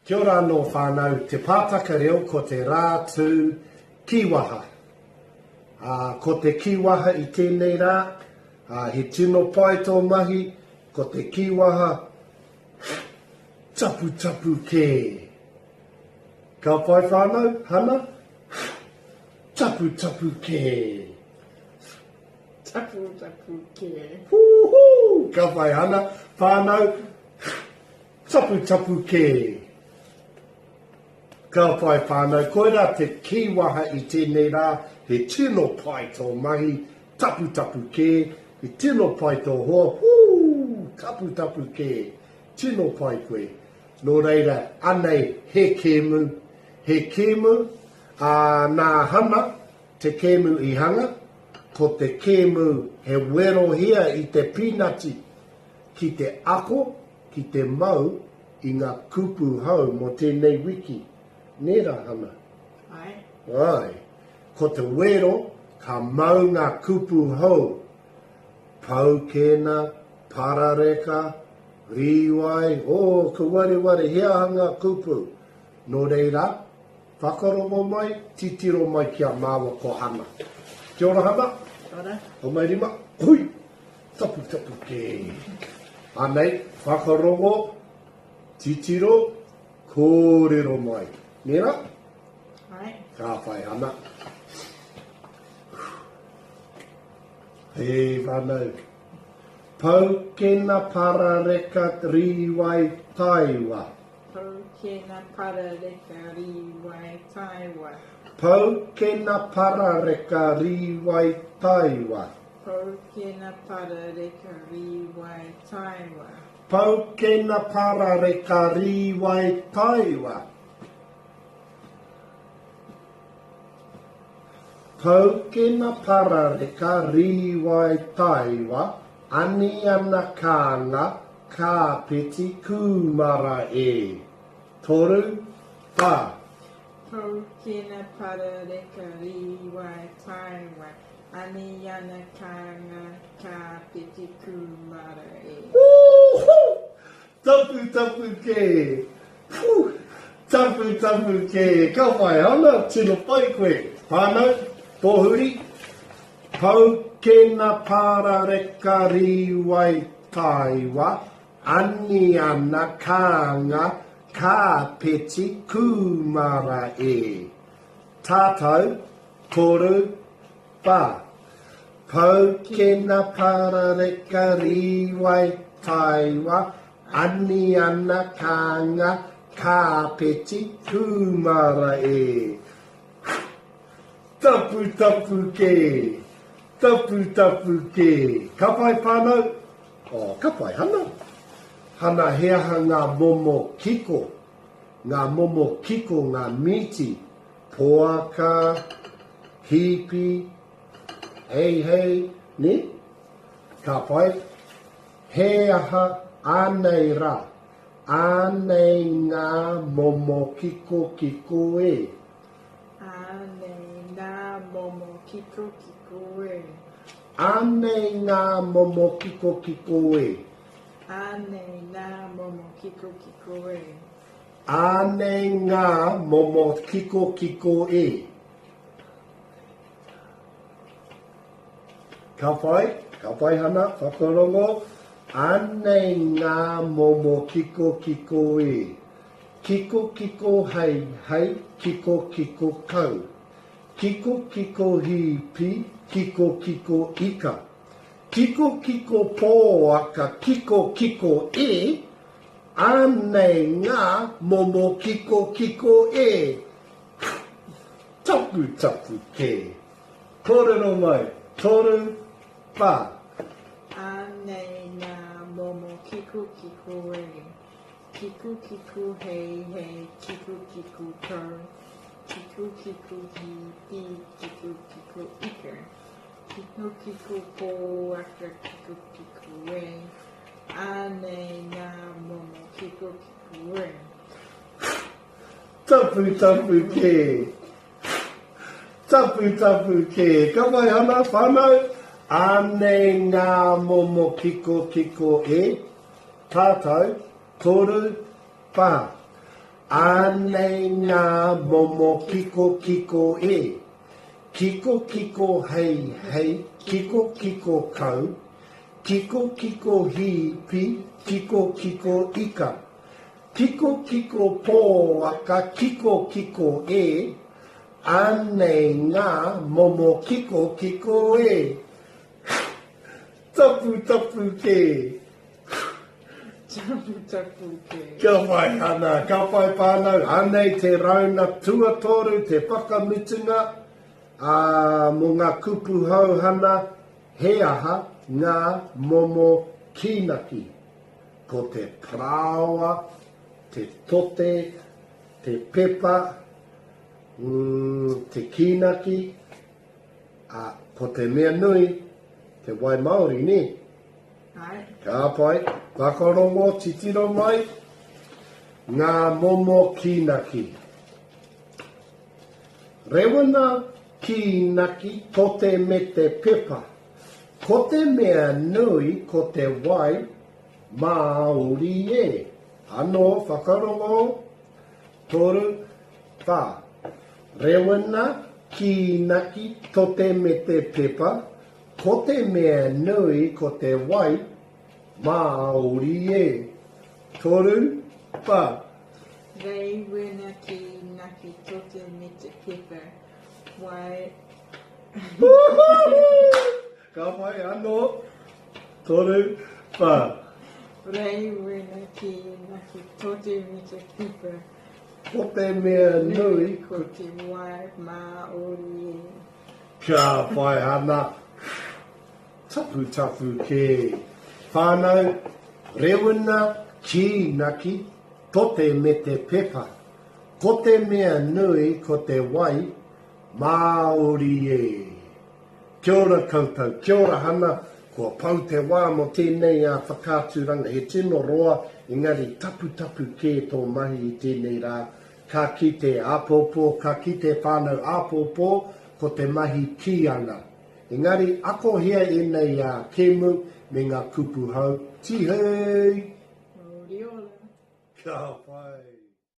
Kia ora anō whānau, Te Pātaka Reo ko te rā tū kīwaha. Ā, ko te kīwaha i tēnei rā, ā, he tino pai tō mahi, ko te kīwaha, taputapu kē. Ka pai whānau, Hana? Taputapu kē. Taputapu kē. Hūhū! Ka pai Hana, whānau, Taputapu kē. Ka pai whānau, koirā te kīwaha i tēnei rā, he tino pai tō mahi, taputapu kē, he tino pai tō hoa, hū, taputapu kē, tino pai koe. Nō reira, anei he kēmu, he kēmu, ā, nā Hana te kēmu i hanga, ko te kēmu he werohia i te pīnati ki te ako, ki te mau i ngā kupu hou mō tēnei wiki. Nē rā, Hana? Āe. Āe. Ko te wero, ka mau ngā kupu hou. Paukena, parareka, rīwai, oh, ka wareware, he aha ngā kupu? Nō reira, whakarongo mai, titiro mai ki a māua ko Hana. Kia ora, Hana. Kia ora. Homai rima. Hui! Taputapu kē. Anei, whakarongo, titiro, kōrero mai. Nē rā? Āe. Ka whai ana. Hei whānau. Paukena parareka rīwai taiwa. Paukena parareka rīwai taiwa. Paukena parareka rīwai taiwa. Paukena parareka rīwai taiwa. Paukena parareka rīwai taiwa. Paukena parareka rīwai taiwa, aniana kānga, kāpeti kūmara e. Toru, whā. Paukena parareka rīwai taiwa, Aniana kānga kāpeti kūmara e. Woohoo! Tapu tapu kē! Whew! Tapu tapu kē! Ka whai ana, tino pai koe! Whānau, pōhuri, Paukena pārareka rīwai taewa, aniana kānga kāpeti kūmara e. Tātou, Toru, wha. Paukena parareka rīwai taewa aniana kānga kāpeti kūmara e. Taputapu kē! Taputapu kē! Ka pai whānau? Oh, ka pai Hana. Hana he aha ngā momo kiko? Ngā momo kiko ngā mīti Poaka, hīpi, heihei, nē? Ka pai. He aha ānei rā? Ānei ngā momo kikokiko e. Ānei ngā momo kikokiko e. Ānei ngā momo kikokiko e. Ānei ngā momo kikokiko e. Ānei ngā momo kikokiko e. Ka whai, ka whai Hana, whakarongo, Ānei ngā momo kikokiko e. Kikokiko hei hei, kikokiko kau. Kikokiko hīpi, kikokiko ika. Kikokiko pōaka, kikokiko e, Anei ngā momo kikokiko e. Taputapu kē. Kōrero mai, toru, whā. Anei ngā momo kikokiko e. Kikokiko heihei, kikokiko kau, kikokiko hīpi, kikokiko ika, kikokiko pōaka, kikokiko e. Anei ngā momo kikokiko e. Taputapu kē. Taputapu kē. Ka whai hana, whānau. Anei ngā momo kikokiko e. Tātou, toru, whā. Anei ngā momo kikokiko e. Kikokiko heihei, kikokiko kau, kikokiko hīpi, kikokiko ika. Kikokiko pōaka, kikokiko e, anei ngā momo kikokiko e. Taputapu kē. Taputapu kē. Kia whai ana, ka whai whānau, anei te rauna tuatoru, te whakamutunga, ā, mō ngā kupu hou hana, he aha ngā momo kīnaki? Ko te parāoa, te tote, te pepa, mm, te kīnaki, ā, ko te mea nui, te wai Māori, nē? Āe. Ka pai, whakarongo, titiro mai, ngā momo kīnaki. Rewena kīnaki tote me te pepa. Ko te mea nui ko te wai Māori e. Anō, whakarongo, toru, whā. Rewena kīnaki tote me te pepa, Ko te mea nui ko te wai Māori e. Toru, wha. Rei wena ki naki tote me te pepa wai. Ka pai ano. Toru, wha. Rei wena ki naki tote me te pepa. Ko te mea nui ko te wai Māori e. Kia whai ana, taputapu kē. Whānau, rewena, kīnaki, tote me te pepa. Ko te mea nui ko te wai Māori e. Kia ora koutou, kia ora Hana, kua pau te wā mō tēnei whakaaturanga, he tino roa engari taputapu kē tō mahi i tēnei rā, Ka kite āpōpō, ka kite whānau āpōpō, ko te mahi kīanga. Engari, akohia ēnei ā kēmu me ngā kupu hou, Tihei! Mauri ora! Ka pai!